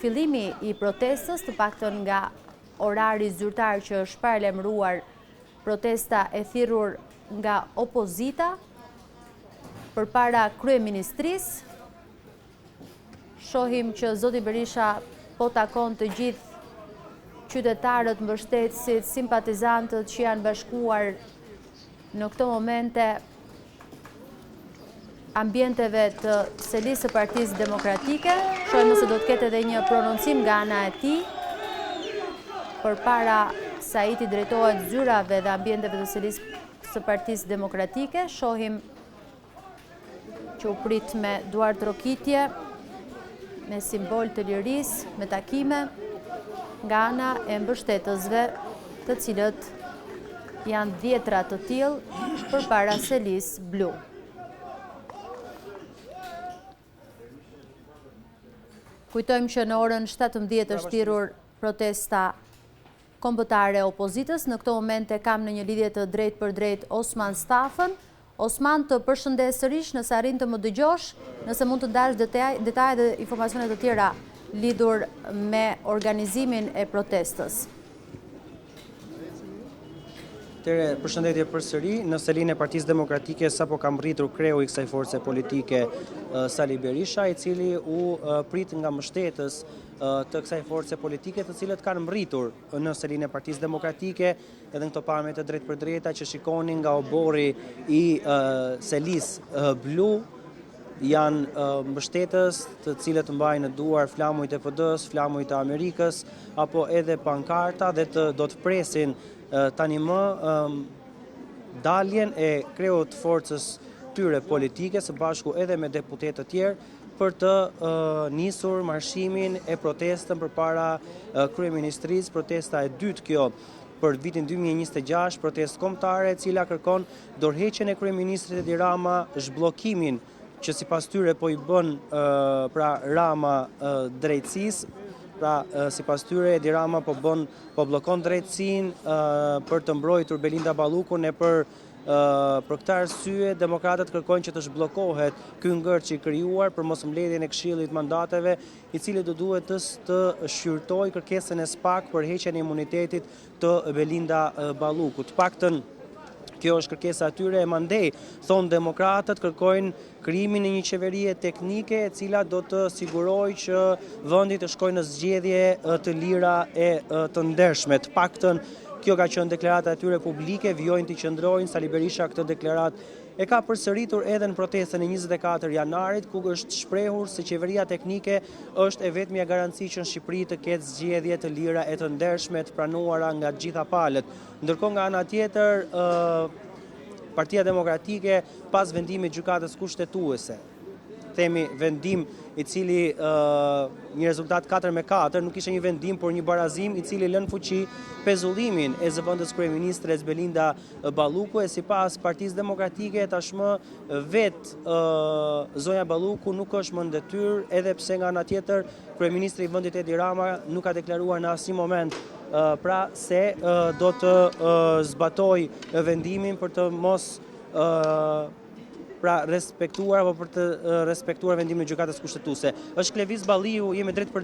fillimi i protestës, të paktën nga orari zyrtar që është paralajmëruar protesta e thirrur nga opozita përpara kryeministrisë. Shohim që zoti Berisha po takon të gjithë qytetarët, mbështetësit, simpatizantët që janë bashkuar në këto momente ambienteve të selisë së Partisë Demokratike. Shohim nëse do të ketë edhe një prononcim nga ana e tij përpara se ai t'i drejtohet zyrave dhe ambienteve të selisë së Partisë Demokratike. Shohim që u prit me duartrokitje, me simbol të lirisë, me takime, nga ana e mbështetësve të cilët janë dhjetra të tillë përpara selisë blu. Kujtojmë që në orën 17 është thirrur protesta kombëtare e opozitës. Në këto momente kam në një lidhje të drejtpërdrejtë Osman Stafën. Osman, të përshëndes sërish nëse arrin të më dëgjosh, nëse mund të ndash detaje dhe informacione të tjera lidhur me organizimin e protestës. Tere, përshëndetje përsëri, në selinë e Partisë Demokratike sapo ka mbërritur kreu i kësaj force politike Sali Berisha, i cili u prit nga mbështetës të kësaj force politike të cilët kanë mbërritur në selinë e Partisë Demokratike edhe në këto pamje të drejtpërdrejta që shikoni nga oborri i selisë blu janë mbështetës të cilët mbajnë në duar flamujt e PD-së, flamujt e Amerikës apo edhe pankarta dhe të do të presin tani më daljen e kreut të forcës tyre politike së bashku edhe me deputetë të tjerë për të nisur marshimin e protestën përpara kryeministrisë, protesta e dytë kjo për vitin 2026, protestë kombëtare e cila kërkon dorëheqjen e kryeministrit Edi Rama, zhbllokimin që sipas tyre po i bën pra Rama drejtësisë, pra sipas tyre Edi Rama po bën po bllokon drejtësinë për të mbrojtur Belinda Ballukun e për Për këtë arsye, demokratët kërkojnë që të zhbllokohet ky ngërç i krijuar për mosmbledhjen e Këshillit të Mandateve, i cili do duhet të të shqyrtojë kërkesën e SPAK për heqjen e imunitetit të Belinda Ballukut. Të paktën kjo është kërkesa e tyre e mandej, thonë demokratët, kërkojnë krijimin e një qeverie teknike e cila do të sigurojë që vendi të shkojë në zgjedhje të lira e të ndershme. Të paktën kjo ka qenë deklarata e tyre publike, vijojnë t'i qëndrojnë Sali Berisha këtë deklaratë e ka përsëritur edhe në protestën e 24 janarit, ku është shprehur se qeveria teknike është e vetmja garanci që në Shqipëri të ketë zgjedhje të lira e të ndershme të pranuara nga të gjitha palët. Ndërkohë nga ana tjetër, Partia Demokratike pas vendimit Gjykatës Kushtetuese, themi vendim i cili një rezultat 4 me 4, nuk ishte një vendim, por një barazim i cili lë në fuqi pezullimin e zëvendës kryeministres Belinda Balluku e sipas Partisë Demokratike tashmë vetë zonja Balluku nuk është më në detyrë, edhe pse nga ana tjetër Kryeministri i vendit Edi Rama nuk ka deklaruar në asnjë moment pra se do të zbatojë vendimin për të mos pra respektuar apo për të respektuar vendimin e Gjykatës Kushtetuese. Është Klevis Balliu, jemi drejtpërdrejt.